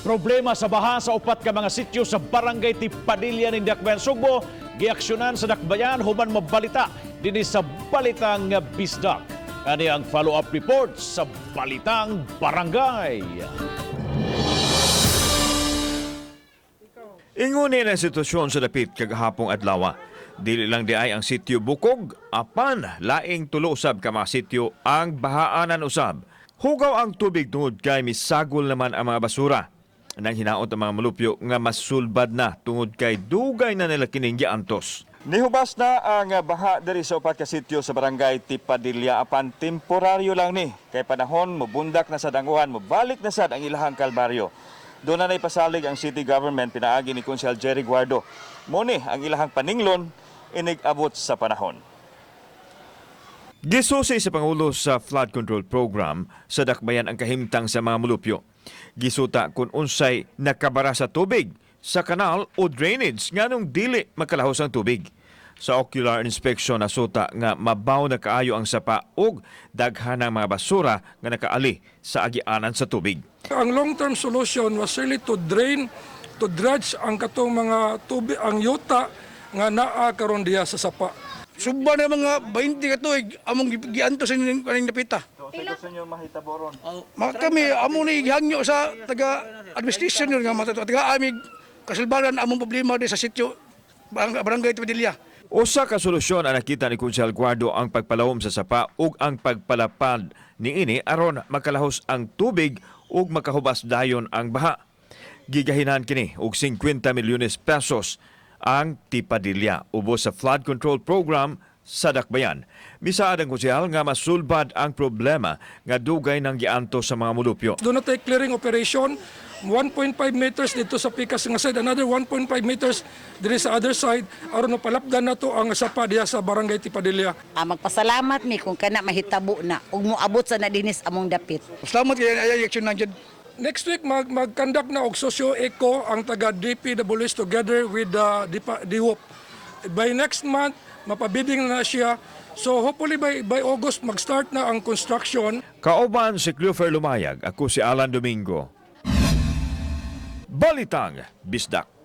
Problema sa baha sa upat ka mga sityo sa barangay Tipadilla ning Dakbayan Sugbo, giaksyonan sa Dakbayan human mabalita dinhi sa Balitang Bisdak. Kani ang follow-up report sa Balitang Barangay. Ingon ni ang sitwasyon sa dapit kagahapong adlaw. Dili lang diay ang sityo Bukog, apan laing tulo usab ka mga sityo ang bahaanan usab. Hugaw ang tubig tungod kay misagol naman ang mga basura. Nang hinaot ang mga mulupyo nga masulbad na tungod kay dugay na nila kining giantos. Nihubas na ang baha diri sa upat ka sityo sa barangay Tipadilla, apan temporaryo lang ni kay panahon mobundak na sa danguhan, mobalik na sad ang ilahang kalbaryo. Doon na naipasalig ang city government pinaagi ni Konsehal Jerry Guardo. Muni ang ilahang paninglon inig-abot sa panahon. Gisusi sa Pangulo sa Flood Control Program sa Dakbayan ang kahimtang sa mga mulupyo. Gisuta kung unsay nakabara sa tubig sa kanal o drainage nganong dili makalahos ang tubig. Sa ocular inspection, nasuta nga mabaw na kaayo ang sapa ug daghan ang mga basura nga nakaali sa agianan sa tubig. Ang long-term solution was really to drain, to dredge ang katong mga tubig, ang yuta nga naa karon diha sa sapa. Suba na mga 20 ka tuig among giantos ining kaning dapita. So, gusto niyo mahitabo ron? Mga kami amo ni gihangyo sa taga administration yun nga taga amig kasulbaran among problema di sa sitio barangay Tipadilla. Usa ka solusyon ang nakita ni Konsehal Guardo ang pagpalawom sa sapa ug ang pagpalapad niini aron makalahos ang tubig ug makahubas dayon ang baha. Gigahinan kini og 50 milyones pesos ang Tipadilla ubos sa flood control program sa Dakbayan. Misaad ang konsehal nga masulbad ang problema nga dugay nang gianto sa mga mulupyo. Doon na tayo clearing operation, 1.5 meters dito sa pikas nga side, another 1.5 meters diri sa other side, aron mapalapdan nato ang sapa diha sa barangay Tipadilla. Ah, magpasalamat mi kung kana mahitabo na ug moabot sa na dinis among dapit. Salamat kay ay action nandiyan. Next week mag-conduct na og socio-eco ang taga DPWS together with the DWOP. By next month mapabidding na siya. So hopefully by August mag-start na ang construction. Kauban si Cleofer Lumayag, ako si Alan Domingo. Balitang Bisdak.